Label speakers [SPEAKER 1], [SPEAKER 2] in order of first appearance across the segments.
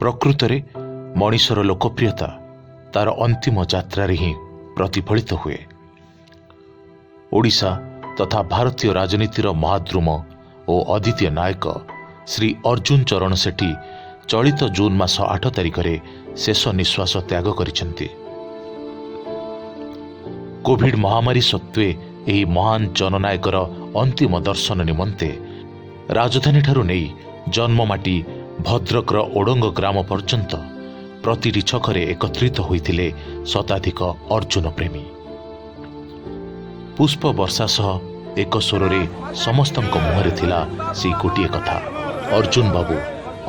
[SPEAKER 1] ପ୍ରକୃତରେ ମଣିଷର ଲୋକପ୍ରିୟତା ତାର ଅନ୍ତିମ ଯାତ୍ରାରେ ହିଁ ପ୍ରତିଫଳିତ ହୁଏ। ଓଡ଼ିଶା ତଥା ଭାରତୀୟ ରାଜନୀତିର ମହାଦ୍ରୁମ ଓ ଅଦ୍ୱିତୀୟ ନାୟକ ଶ୍ରୀ ଅର୍ଜୁନ ଚରଣ ସେଠୀ ଚଳିତ ଜୁନ୍ ମାସ 8 ତାରିଖରେ ଶେଷ ନିଶ୍ୱାସ ତ୍ୟାଗ କରିଛନ୍ତି। କୋଭିଡ ମହାମାରୀ ସତ୍ତ୍ୱେ ଏହି ମହାନ ଜନନାୟକର ଅନ୍ତିମ ଦର୍ଶନ ନିମନ୍ତେ ରାଜଧାନୀଠାରୁ ନେଇ ଜନ୍ମମାଟି ଭଦ୍ରକର ଓଡ଼ଙ୍ଗ ଗ୍ରାମ ପର୍ଯ୍ୟନ୍ତ ପ୍ରତିଟି ଛକରେ ଏକତ୍ରିତ ହୋଇଥିଲେ ଶତାଧିକ ଅର୍ଜୁନ ପ୍ରେମୀ। ପୁଷ୍ପ ବର୍ଷା ସହ ଏକ ସ୍ୱରରେ ସମସ୍ତଙ୍କ ମୁହଁରେ ଥିଲା ସେଇ ଗୋଟିଏ କଥା, ଅର୍ଜୁନ ବାବୁ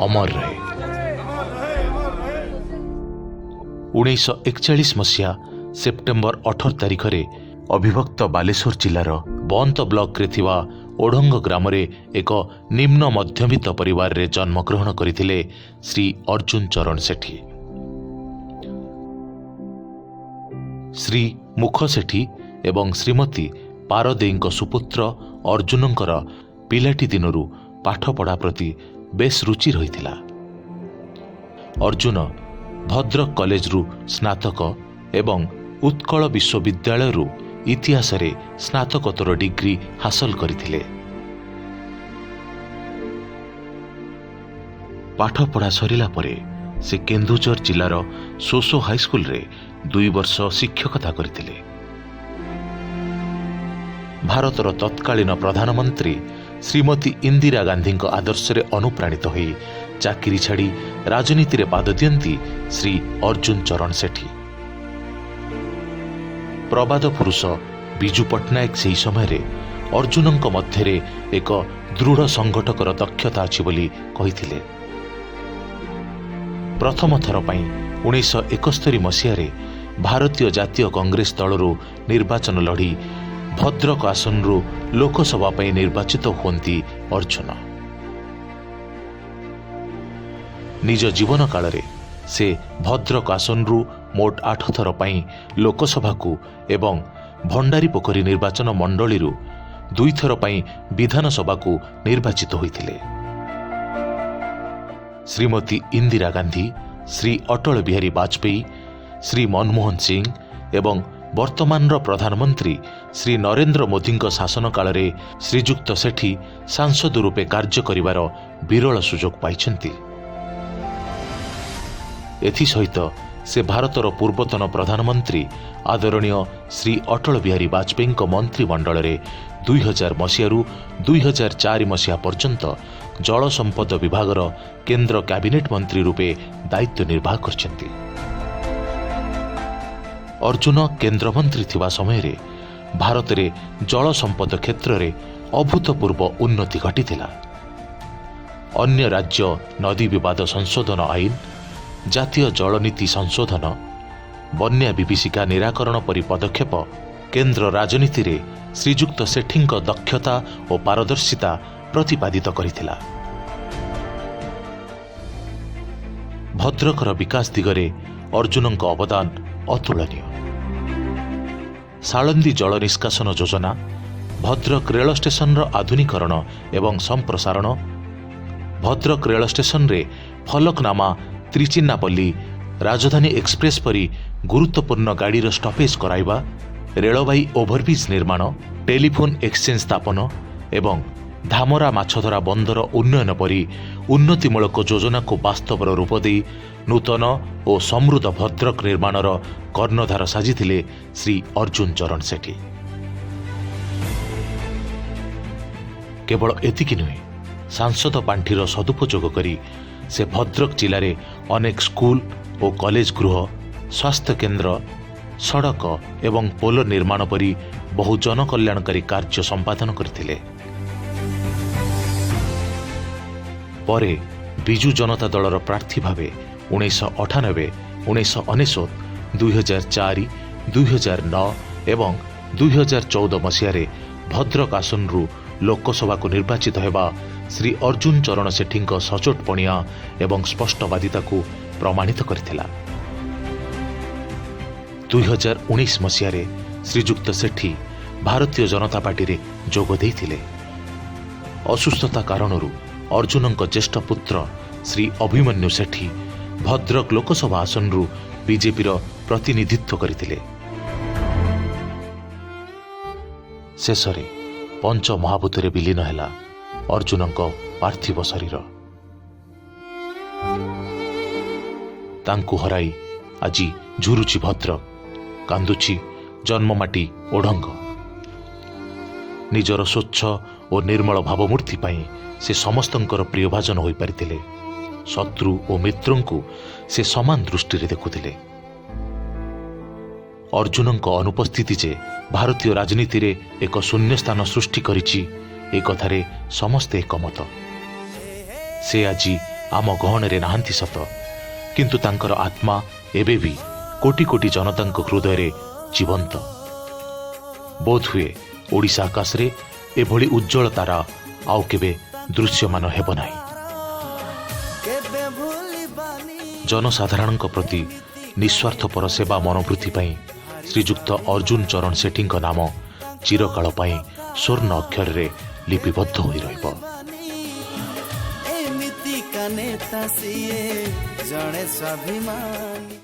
[SPEAKER 1] ଅମର ରହେ। 1941 ମସିହା ସେପ୍ଟେମ୍ବର 18 ତାରିଖରେ ଅବିଭକ୍ତ ବାଲେଶ୍ୱର ଜିଲ୍ଲାର ବନ୍ତ ବ୍ଲକରେ ଥିବା ଓଢ଼ଙ୍ଗ ଗ୍ରାମରେ ଏକ ନିମ୍ନ ମଧ୍ୟବିତ୍ତ ପରିବାରରେ ଜନ୍ମଗ୍ରହଣ କରିଥିଲେ ଶ୍ରୀ ଅର୍ଜୁନ ଚରଣ ସେଠୀ। ଶ୍ରୀ ମୁଖ ସେଠୀ ଏବଂ ଶ୍ରୀମତୀ ପାରଦେଇଙ୍କ ସୁପୁତ୍ର ଅର୍ଜୁନଙ୍କର ପିଲାଟି ଦିନରୁ ପାଠପଢ଼ା ପ୍ରତି ବେଶ୍ ରୁଚି ରହିଥିଲା। ଅର୍ଜୁନ ଭଦ୍ରକ କଲେଜରୁ ସ୍ନାତକ ଏବଂ ଉତ୍କଳ ବିଶ୍ୱବିଦ୍ୟାଳୟରୁ ଇତିହାସରେ ସ୍ନାତକୋତ୍ତର ଡିଗ୍ରୀ ହାସଲ କରିଥିଲେ। ପାଠପଢ଼ା ସରିଲା ପରେ ସେ କେନ୍ଦୁଝର ଜିଲ୍ଲାର ସୋସୋ ହାଇସ୍କୁଲରେ 2 ବର୍ଷ ଶିକ୍ଷକତା କରିଥିଲେ। ଭାରତର ତତ୍କାଳୀନ ପ୍ରଧାନମନ୍ତ୍ରୀ ଶ୍ରୀମତୀ ଇନ୍ଦିରା ଗାନ୍ଧୀଙ୍କ ଆଦର୍ଶରେ ଅନୁପ୍ରାଣିତ ହୋଇ ଚାକିରି ଛାଡ଼ି ରାଜନୀତିରେ ପାଦ ଦିଅନ୍ତି ଶ୍ରୀ ଅର୍ଜୁନ ଚରଣ ସେଠୀ। ପ୍ରବାଦ ପୁରୁଷ ବିଜୁ ପଟ୍ଟନାୟକ ସେହି ସମୟରେ ଅର୍ଜୁନଙ୍କ ମଧ୍ୟରେ ଏକ ଦୃଢ଼ ସଂଗଠକର ଦକ୍ଷତା ଅଛି ବୋଲି କହିଥିଲେ। ପ୍ରଥମ ଥର ପାଇଁ 1971 ମସିହାରେ ଭାରତୀୟ ଜାତୀୟ କଂଗ୍ରେସ ଦଳରୁ ନିର୍ବାଚନ ଲଢ଼ି ଭଦ୍ରକ ଆସନରୁ ଲୋକସଭା ପାଇଁ ନିର୍ବାଚିତ ହୁଅନ୍ତି ଅର୍ଜୁନ। ନିଜ ଜୀବନ କାଳରେ ସେ ଭଦ୍ରକ ଆସନରୁ ମୋଟ 8 ଥର ପାଇଁ ଲୋକସଭାକୁ ଏବଂ ଭଣ୍ଡାରୀପୋଖରୀ ନିର୍ବାଚନ ମଣ୍ଡଳୀରୁ 2 ଥର ପାଇଁ ବିଧାନସଭାକୁ ନିର୍ବାଚିତ ହୋଇଥିଲେ। ଶ୍ରୀମତୀ ଇନ୍ଦିରା ଗାନ୍ଧୀ, ଶ୍ରୀ ଅଟଳ ବିହାରୀ ବାଜପେୟୀ, ଶ୍ରୀ ମନମୋହନ ସିଂ ଏବଂ ବର୍ତ୍ତମାନର ପ୍ରଧାନମନ୍ତ୍ରୀ ଶ୍ରୀ ନରେନ୍ଦ୍ର ମୋଦିଙ୍କ ଶାସନ କାଳରେ ଶ୍ରୀଯୁକ୍ତ ସେଠୀ ସାଂସଦ ରୂପେ କାର୍ଯ୍ୟ କରିବାର ବିରଳ ସୁଯୋଗ ପାଇଛନ୍ତି। ଏଥିସହିତ ସେ ଭାରତର ପୂର୍ବତନ ପ୍ରଧାନମନ୍ତ୍ରୀ ଆଦରଣୀୟ ଶ୍ରୀ ଅଟଳ ବିହାରୀ ବାଜପେୟୀଙ୍କ ମନ୍ତ୍ରିମଣ୍ଡଳରେ 2000 ମସିହାରୁ 2004 ମସିହା ପର୍ଯ୍ୟନ୍ତ ଜଳସମ୍ପଦ ବିଭାଗର କେନ୍ଦ୍ର କ୍ୟାବିନେଟ୍ ମନ୍ତ୍ରୀ ରୂପେ ଦାୟିତ୍ୱ ନିର୍ବାହ କରିଛନ୍ତି। ଅର୍ଜୁନ କେନ୍ଦ୍ରମନ୍ତ୍ରୀ ଥିବା ସମୟରେ ଭାରତରେ ଜଳସମ୍ପଦ କ୍ଷେତ୍ରରେ ଅଭୂତପୂର୍ବ ଉନ୍ନତି ଘଟିଥିଲା। ଅନ୍ୟ ରାଜ୍ୟ ନଦୀ ବିବାଦ ସଂଶୋଧନ ଆଇନ, ଜାତୀୟ ଜଳନୀତି ସଂଶୋଧନ, ବନ୍ୟା ବିଭୀଷିକା ନିରାକରଣ ପରି ପଦକ୍ଷେପ କେନ୍ଦ୍ର ରାଜନୀତିରେ ଶ୍ରୀଯୁକ୍ତ ସେଠୀଙ୍କ ଦକ୍ଷତା ଓ ପାରଦର୍ଶିତା ପ୍ରତିପାଦିତ କରିଥିଲା। ଭଦ୍ରକର ବିକାଶ ଦିଗରେ ଅର୍ଜୁନଙ୍କ ଅବଦାନ ଅତୁଳନୀୟ। ସାଳନ୍ଦୀ ଜଳ ନିଷ୍କାସନ ଯୋଜନା, ଭଦ୍ରକ ରେଳ ଷ୍ଟେସନର ଆଧୁନିକରଣ ଏବଂ ସମ୍ପ୍ରସାରଣ, ଭଦ୍ରକ ରେଳ ଷ୍ଟେସନରେ ଫଲକନାମା ତ୍ରିଚିନ୍ନାପଲ୍ଲୀ ରାଜଧାନୀ ଏକ୍ସପ୍ରେସ୍ ପରି ଗୁରୁତ୍ୱପୂର୍ଣ୍ଣ ଗାଡ଼ିର ଷ୍ଟପେଜ୍ କରାଇବା, ରେଳବାଇ ଓଭରବ୍ରିଜ୍ ନିର୍ମାଣ, ଟେଲିଫୋନ୍ ଏକ୍ସଚେଞ୍ଜ ସ୍ଥାପନ ଏବଂ ଧାମରା ମାଛଧରା ବନ୍ଦର ଉନ୍ନୟନ ପରି ଉନ୍ନତିମୂଳକ ଯୋଜନାକୁ ବାସ୍ତବର ରୂପ ଦେଇ ନୂତନ ଓ ସମୃଦ୍ଧ ଭଦ୍ରକ ନିର୍ମାଣର କର୍ଣ୍ଣଧାର ସାଜିଥିଲେ ଶ୍ରୀ ଅର୍ଜୁନ ଚରଣ ସେଠୀ। କେବଳ ଏତିକି ନୁହେଁ, ସାଂସଦ ପାଣ୍ଠିର ସଦୁପଯୋଗ କରି ସେ ଭଦ୍ରକ ଜିଲ୍ଲାରେ ଅନେକ ସ୍କୁଲ ଓ କଲେଜ ଗୃହ, ସ୍ୱାସ୍ଥ୍ୟକେନ୍ଦ୍ର, ସଡ଼କ ଏବଂ ପୋଲ ନିର୍ମାଣ ପରି ବହୁ ଜନକଲ୍ୟାଣକାରୀ କାର୍ଯ୍ୟ ସମ୍ପାଦନ କରିଥିଲେ। ପରେ ବିଜୁ ଜନତା ଦଳର ପ୍ରାର୍ଥୀ ଭାବେ 1998, 1999, 2004, 2009 ଏବଂ 2014 ମସିହାରେ ଭଦ୍ରକ ଆସନରୁ ଲୋକସଭାକୁ ନିର୍ବାଚିତ ହେବା ଶ୍ରୀ ଅର୍ଜୁନ ଚରଣ ସେଠୀଙ୍କ ସଚୋଟ ପଣିଆ ଏବଂ ସ୍ପଷ୍ଟବାଦିତାକୁ ପ୍ରମାଣିତ କରିଥିଲା। 2019 ମସିହାରେ ଶ୍ରୀଯୁକ୍ତ ସେଠୀ ଭାରତୀୟ ଜନତା ପାର୍ଟିରେ ଯୋଗ ଦେଇଥିଲେ। ଅସୁସ୍ଥତା କାରଣରୁ ଅର୍ଜୁନଙ୍କ ଜ୍ୟେଷ୍ଠ ପୁତ୍ର ଶ୍ରୀ ଅଭିମନ୍ୟୁ ସେଠୀ ଭଦ୍ରକ ଲୋକସଭା ଆସନରୁ ବିଜେପିର ପ୍ରତିନିଧିତ୍ୱ କରିଥିଲେ। ଶେଷରେ ପଞ୍ଚ ମହାଭୂତରେ ବିଲୀନ ହେଲା ଅର୍ଜୁନଙ୍କ ପାର୍ଥିବ ଶରୀର। ତାଙ୍କୁ ହରାଇ ଆଜି ଝୁରୁଛି ଭଦ୍ରକ, କାନ୍ଦୁଛି ଜନ୍ମମାଟି ଓଢ଼ଙ୍ଗ। ନିଜର ସ୍ୱଚ୍ଛ ଓ ନିର୍ମଳ ଭାବମୂର୍ତ୍ତି ପାଇଁ ସେ ସମସ୍ତଙ୍କର ପ୍ରିୟଭାଜନ ହୋଇପାରିଥିଲେ। ଶତ୍ରୁ ଓ ମିତ୍ରଙ୍କୁ ସେ ସମାନ ଦୃଷ୍ଟିରେ ଦେଖୁଥିଲେ। ଅର୍ଜୁନଙ୍କ ଅନୁପସ୍ଥିତି ଯେ ଭାରତୀୟ ରାଜନୀତିରେ ଏକ ଶୂନ୍ୟସ୍ଥାନ ସୃଷ୍ଟି କରିଛି, ଏ କଥାରେ ସମସ୍ତେ ଏକମତ। ସେ ଆଜି ଆମ ଗହଣରେ ନାହାନ୍ତି ସତ, କିନ୍ତୁ ତାଙ୍କର ଆତ୍ମା ଏବେ ବି କୋଟି କୋଟି ଜନତାଙ୍କ ହୃଦୟରେ ଜୀବନ୍ତ। ବୋଧହୁଏ ଓଡ଼ିଶା ଆକାଶରେ ଏଭଳି ଉଜ୍ଜ୍ୱଳ ତାରା ଆଉ କେବେ ଦୃଶ୍ୟମାନ ହେବ ନାହିଁ। ଜନସାଧାରଣଙ୍କ ପ୍ରତି ନିଃସ୍ୱାର୍ଥପର ସେବା ମନୋବୃତ୍ତି ପାଇଁ ଶ୍ରୀଯୁକ୍ତ ଅର୍ଜୁନ ଚରଣ ସେଠୀଙ୍କ ନାମ ଚିରକାଳ ପାଇଁ ସ୍ୱର୍ଣ୍ଣ ଅକ୍ଷରରେ ଲିପିବଦ୍ଧ ହୋଇ ରହିବ।
[SPEAKER 2] ଏମିତିକା ନେତା ସିଏ ଜଣେ ସ୍ୱାଭିମାନୀ।